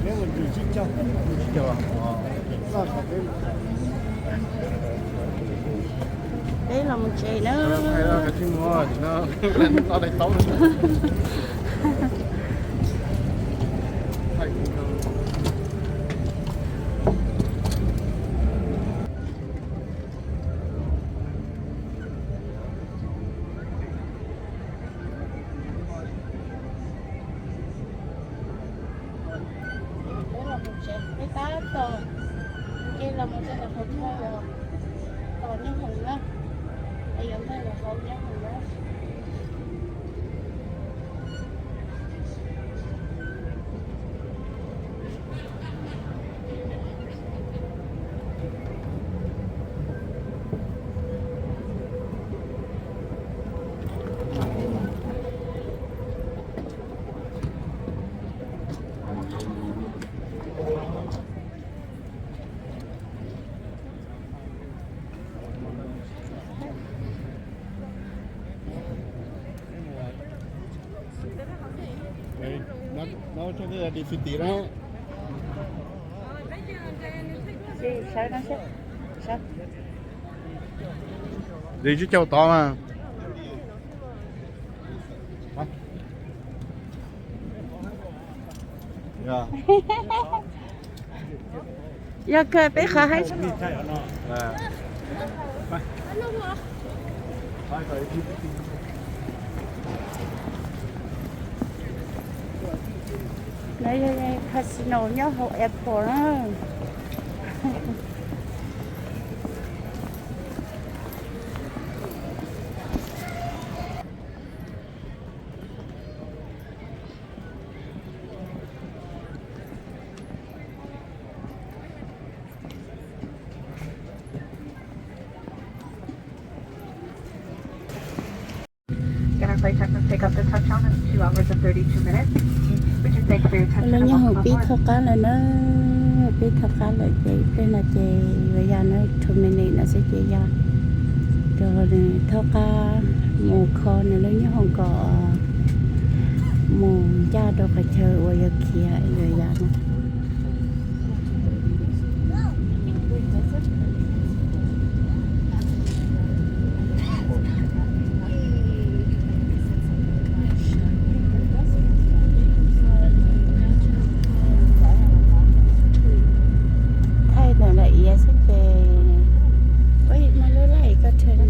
Peb los mus tsev na. Peb los mus tsev, peb tab tom nce los mus rau ntawm qhov chaw tos nyob hoom na, es yuav ntej los tos nyob hoom na. Li tsib caug tod mas. Yog kawg peb qhov haib. Lawv yog casino nyob hauv airport na. Get our flight check and pick up the touchdown in two hours and thirty-two minutes. We do thank you for your attention and welcome aboard. Lawv nyob hoom pib thauj qab lawm na, pib thauj qab lawm ces peb no ces yuav yog na, two minutes no xwb ces yog rau nws thauj qab mus kho nws lub nyob hoom kom mus ncaj rau qhov chaw uas yuav khiav yuav yog no. Thaij ntawm lawm iav xwb ces, ua ib muaj lub laij koj thaij.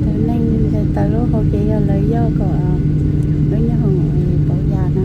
Cov neeg ntawm tawm lub hauv ces yog lawv yog kom lub nyob hoom pauv yas na.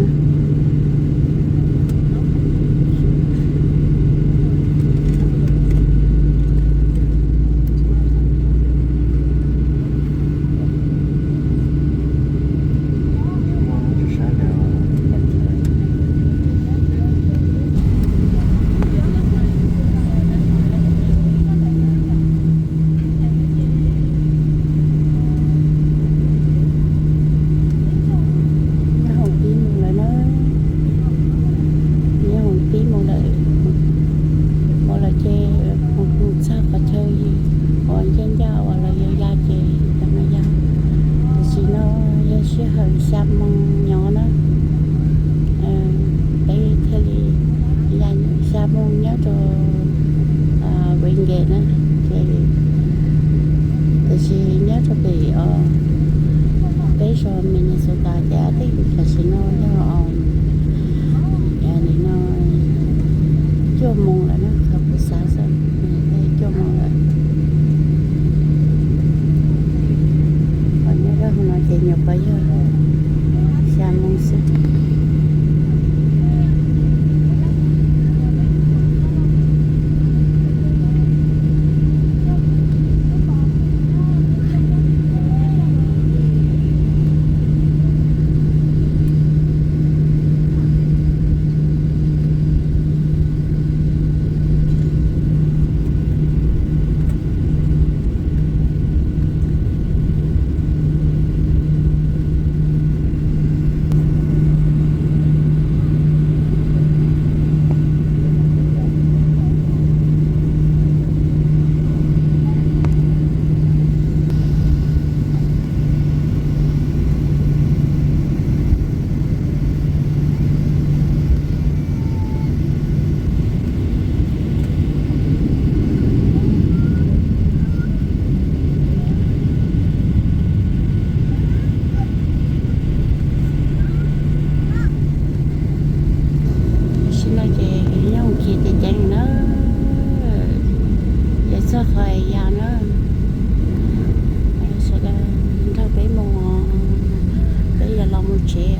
Ces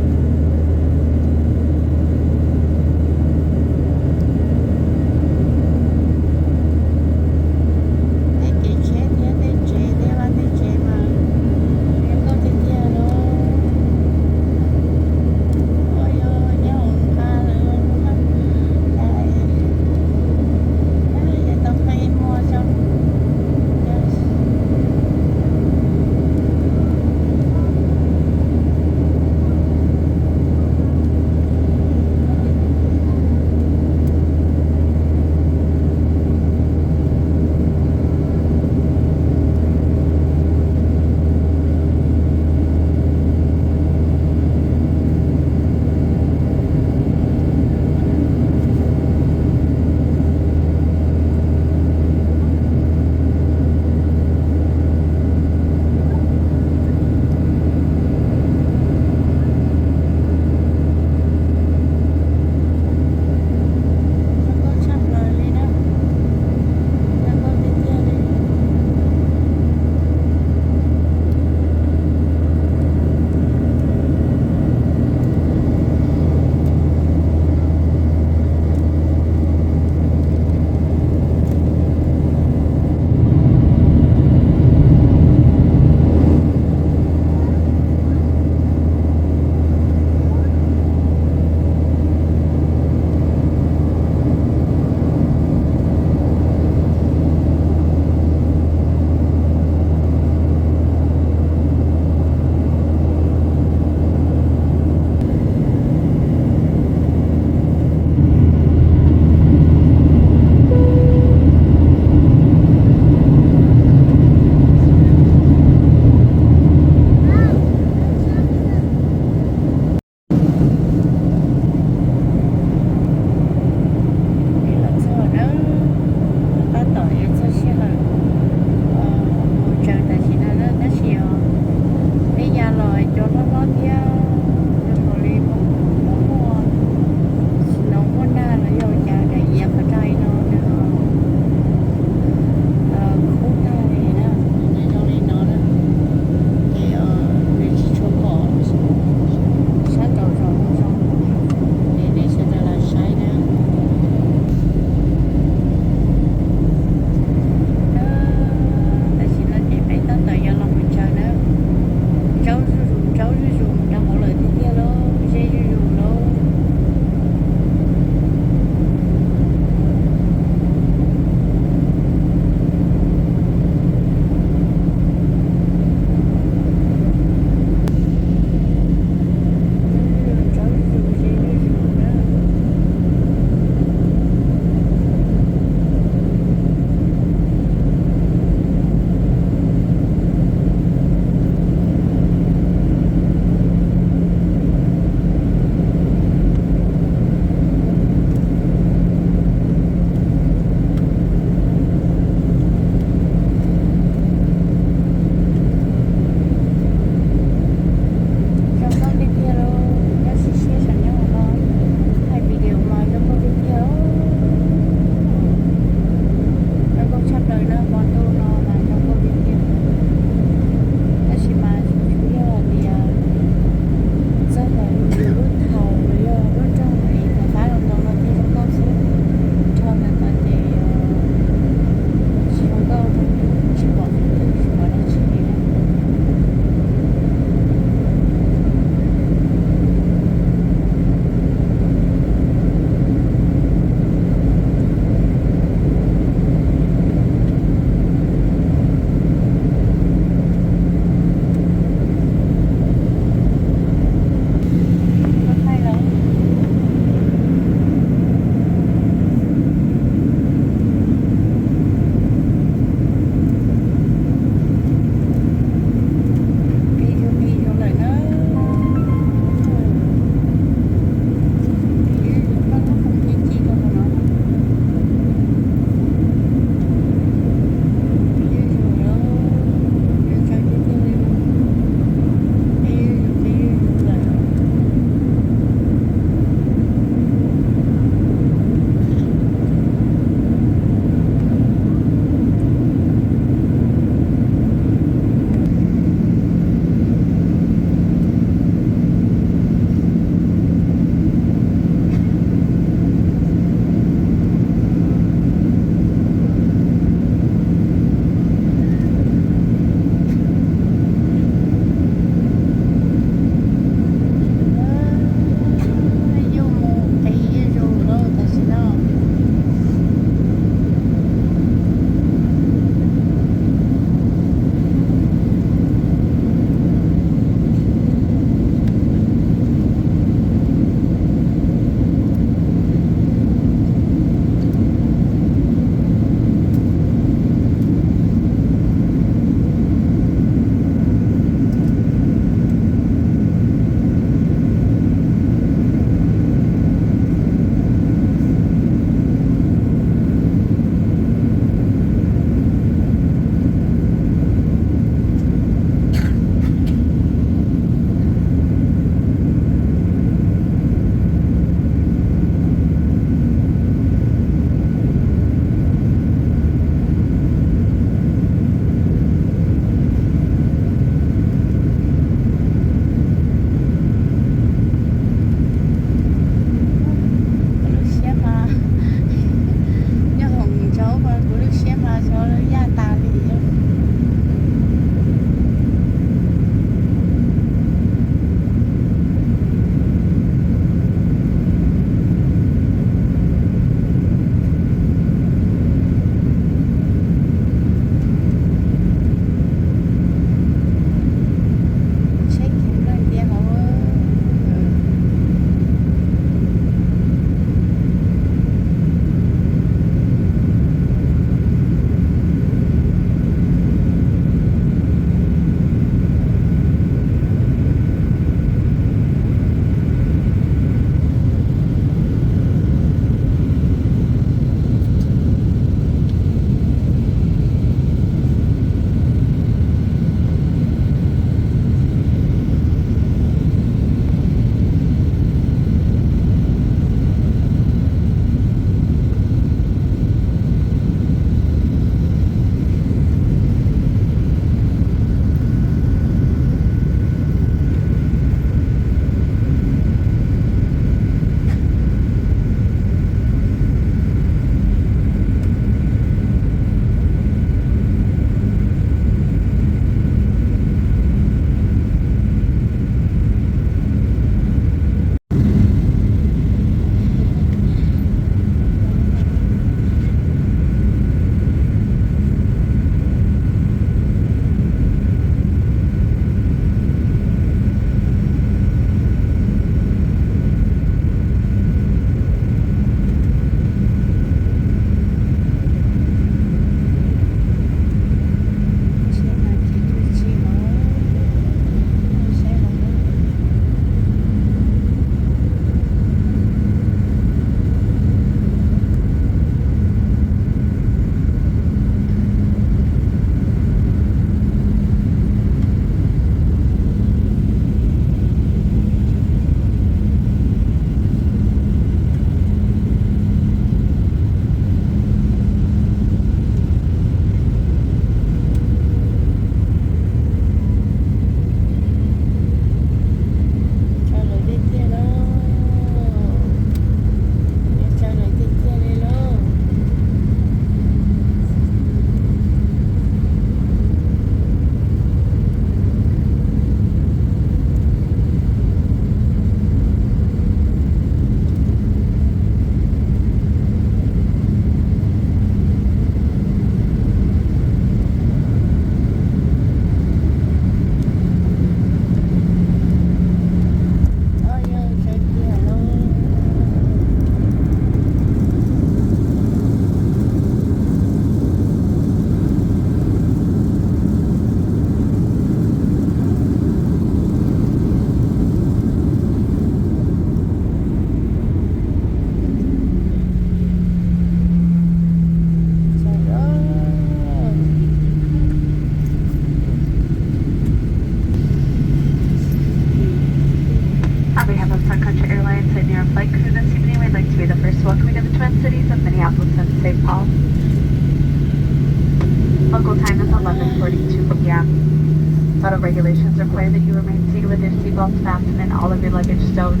Local time is eleven forty-two p m. Bottle regulations require that you remain seated with your seatbelt fastened and all of your luggage stowed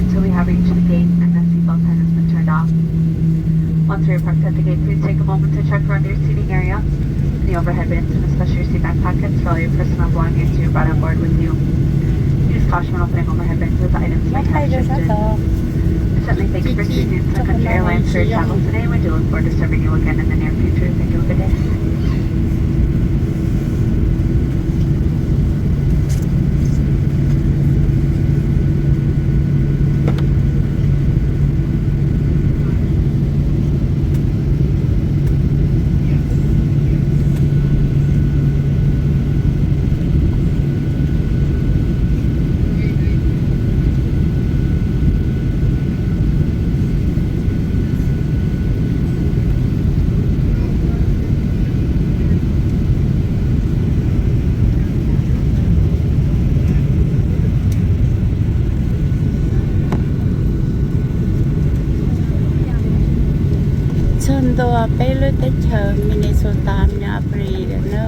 until we have reached the gate and the seatbelt sign has been turned off. Once we are parked at the gate, please take a moment to check around your seating area, the overhead bins, and especially your seat back pockets for all your personal belongings you have brought on board with you. Use caution when opening overhead bins as items may have shifted. We certainly thank you for choosing Sun Country Airlines for your travel today. We do look forward to serving you again in the near future. Thank you. Have a good day. Txog ntua peb lub teb chaws Minnesota nyob Apri na.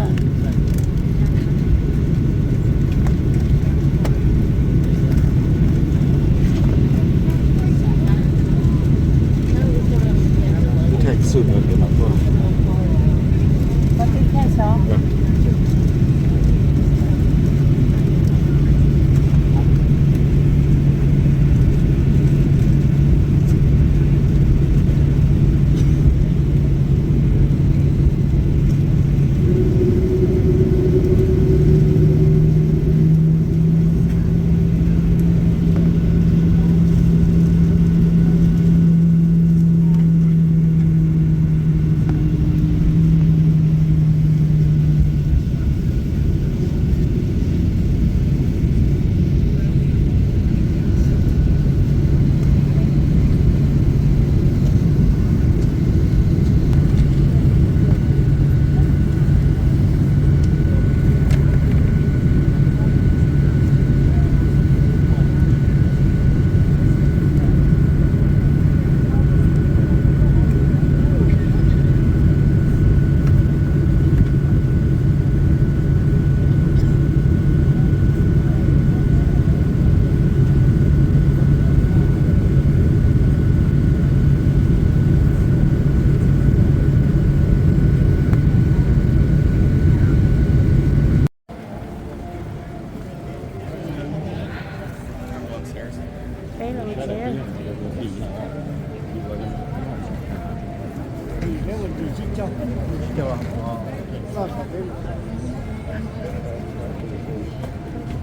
Peb los tsev.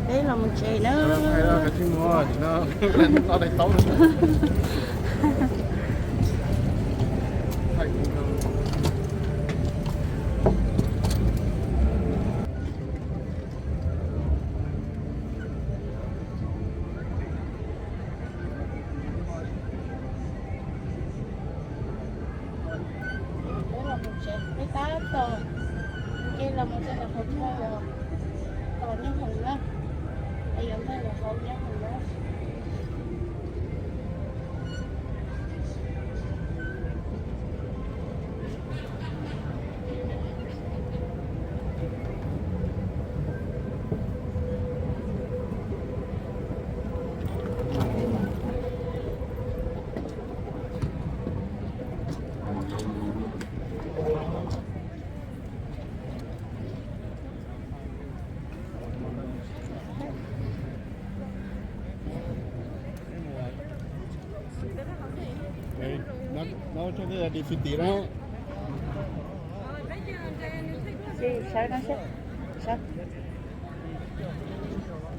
Peb los mus tsev na. Peb los mus tsev, peb tab tom nce los mus rau ntawm qhov chaw tos nyob hoom na, es yuav ntog lawv hauv nyob hoom na.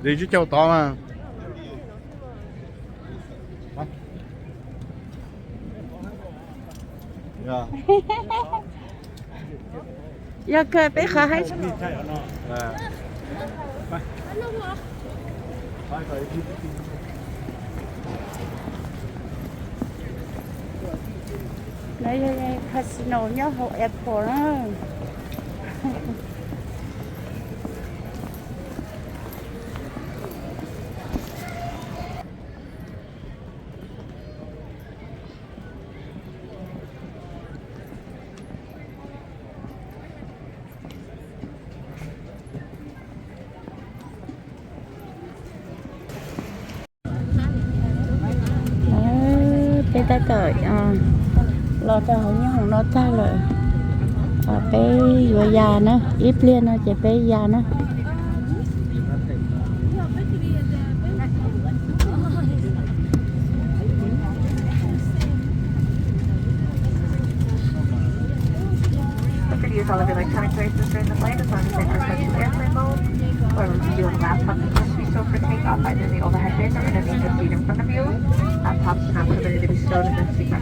Ntawd tsib caug tod mas. Yog kawg peb qhov haib. Nov yog casino nyob hauv airport na. Tab tom los rau hauv nyob hauv no tag lawm, peb yuav ya na, ib pliag no ces peb ya na. Please use all of your electronic devices during the flight, as long as they are set to airplane mode. For review of laptops and purse reach for takeoff, either in the overhead bin or underneath the seat in front of you. Laptops are not permitted to be stored in the seat.